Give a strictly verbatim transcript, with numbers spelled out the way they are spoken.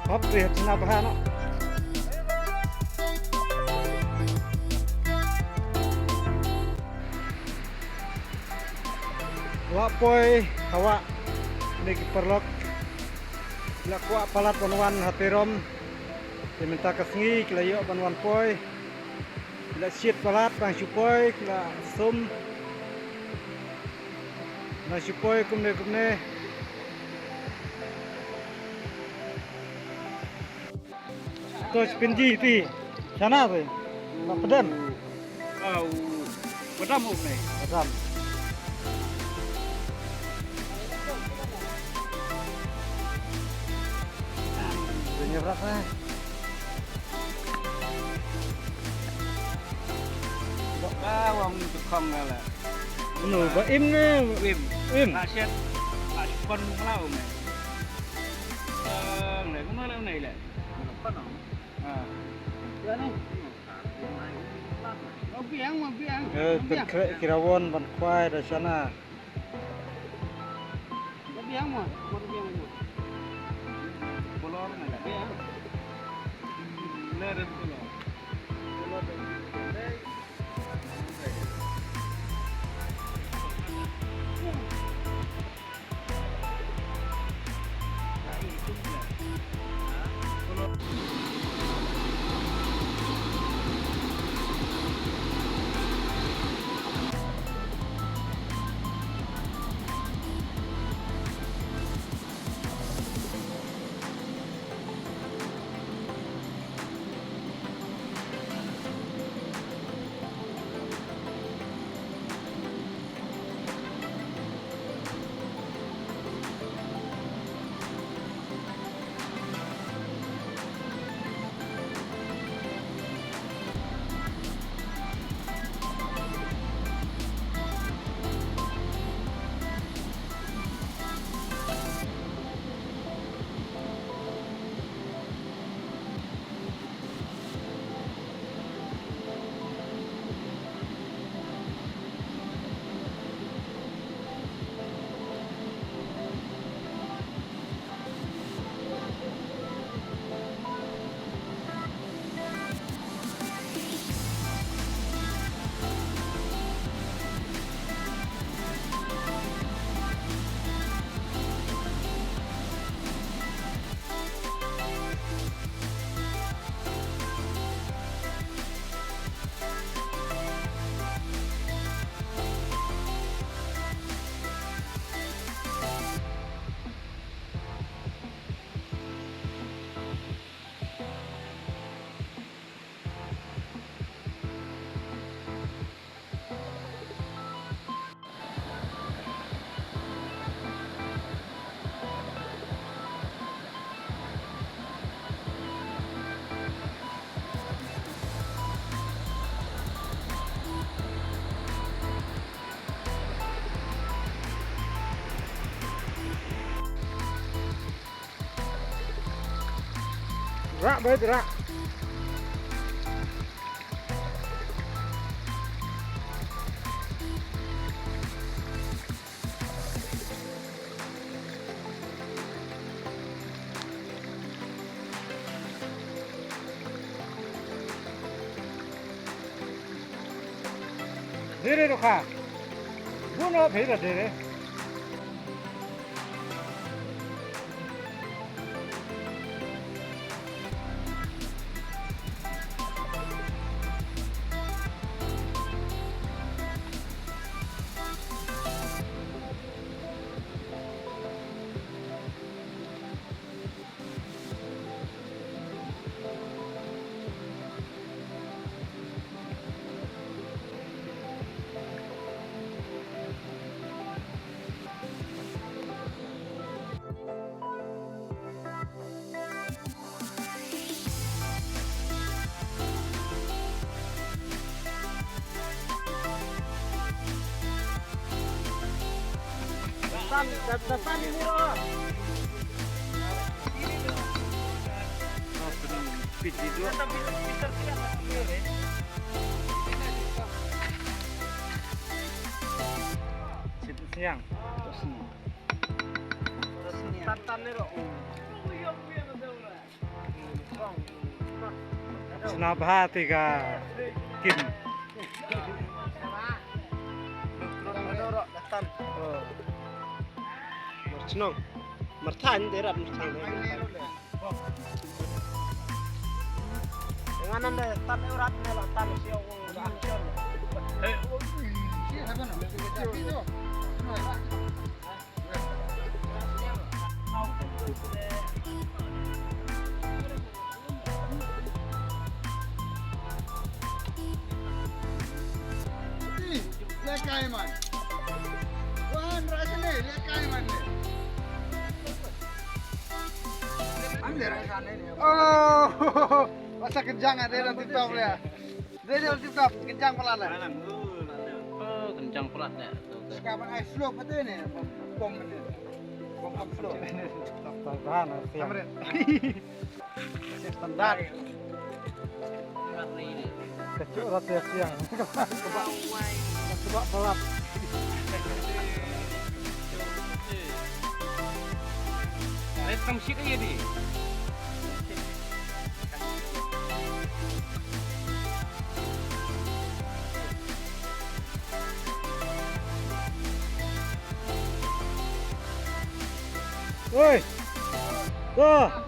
Hop, ri hap sna bha noh. La poi ha wah ne ki paralok. La kwah palat ban wan ha Tyrom. Te mynta ka sngi ki la ïoh ban wan poi. Ki la shit palat, tang shu poi, ki la sum. Tang shu poi kumne kumne. To spin ji ti. Shana te. Ba padam. Au. Padam ok ne. Padam. Dunia berat ne. Ba wang tu khong la. Unu, ba im ne? Im. Im. Ba shet. Ba shet pon mung lau ne. Ang ne, kumno le ne le. Pon. Ah. Ya ne. Ma biang, ma biang. Eh, ma biang. Kira won ban kwai da shana. Rah, beit, rah. Dere ro kha. Buno phe da dere. Depan, depan ini, Ro. Situ siang. Situ siang. Tan, tan ni, Ro. Sna bha te ka kim. Oh. Mar chnong. Mar than de rat mar than. Ngan nan de tan de rat ne la tan sio. Ih, lehkai man. Wan, ra sini, lehkai man ni. Ande ra sini. Oh, masa kejang ada dalam TikTok ya. Dia dia TikTok kejang pala lah. Oh, kencang pelat dah. Sekarang ai slow betul ni. Bom ni. Bom bom slow. Tahan siang. Amrit. Standar. Kecuk rasa siang. Kebak, kebak pelat. Let's come shit aja di. Woi. Tuh.